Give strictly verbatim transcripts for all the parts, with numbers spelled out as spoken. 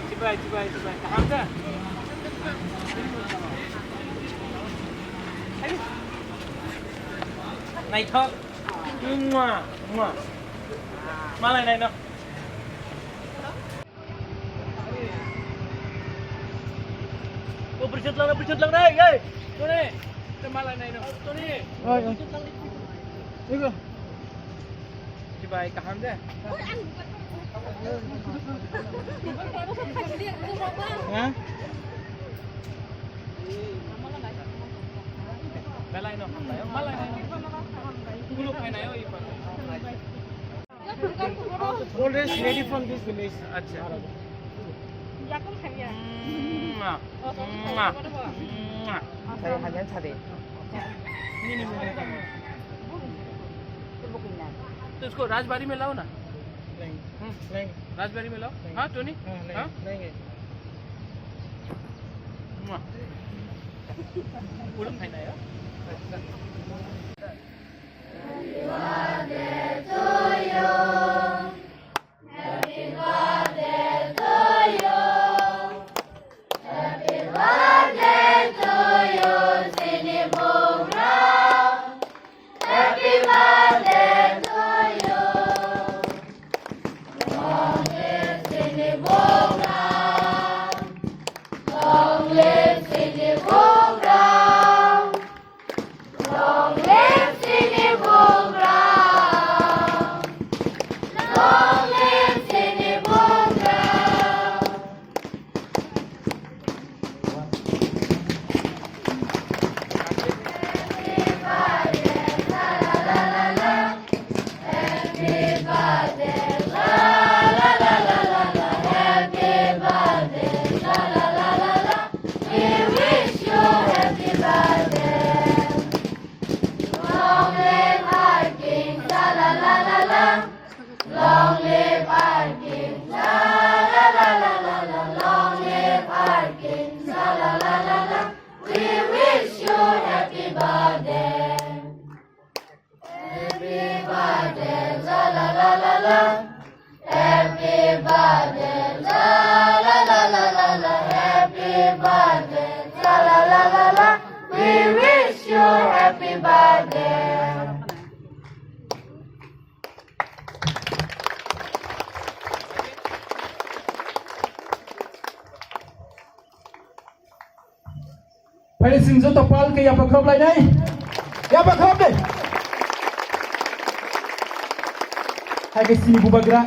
Chibai, chibai, chibai. Kaham da? Naithok. Mua, mua. Malai naino. O, berset lang, berset lang, Rai, Rai. Tony, kita malah naik, no. Tony. Oi, oi. Iko. Chibai, kaham de? Hah? Belai no, belai no. Malai no. Guluk hai na, oi, pa. Always ready from this village. Acha. Mwah. Mwah. Mwah. Ni, ni, ni, ni. तो इसको राजबाड़ी में लाओ ना। नहीं। हम्म। नहीं। राजबाड़ी में लाओ। नहीं। हाँ, टोनी? हाँ, नहीं, हाँ? नहीं है। Mwah. Guluk hai na, yo. Long live Sini Bugrang! Long live Sini Bugrang! Happy birthday, la la la la la, happy birthday, la la la la la. We wish you happy birthday. Long live our king, la la la la la. Long live our king, la la la la la la. Long live our king, la la la la la. We wish you happy birthday. Happy birthday, la la la la la. Happy birthday, la la la la la la. Happy birthday, la la la la la. We wish you happy birthday. Phaini simi joto pal khe yapha khorop lainai. Yapha khorop de. Hai khe sini bubagra.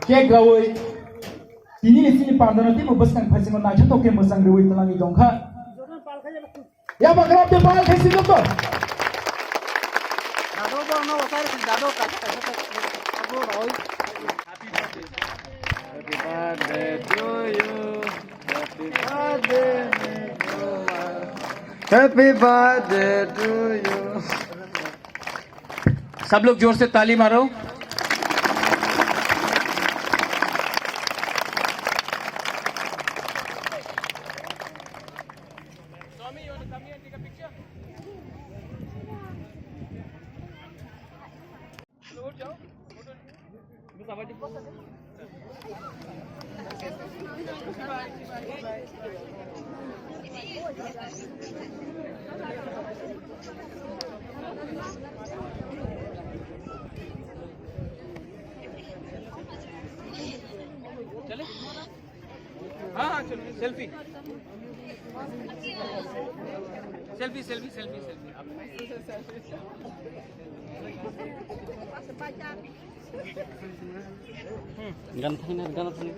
Cake rawi. Tini ni sini pandano timo bwskang phaisingno naithotok khe mwchang riwi twlangwi tongkha. Yapha khorop de pal khe sini joto. Dado borno wasai si dado kaisa kaisa kaisa abo roi. Happy birthday to you. Happy birthday to you. Happy birthday to you. सब लोग जोर से ताली मारो। Swami, you wanna come here and take a picture? चले? हाँ, हाँ, चलो, selfie। Selfie, selfie, selfie, selfie। Gan thangna, gan thangna.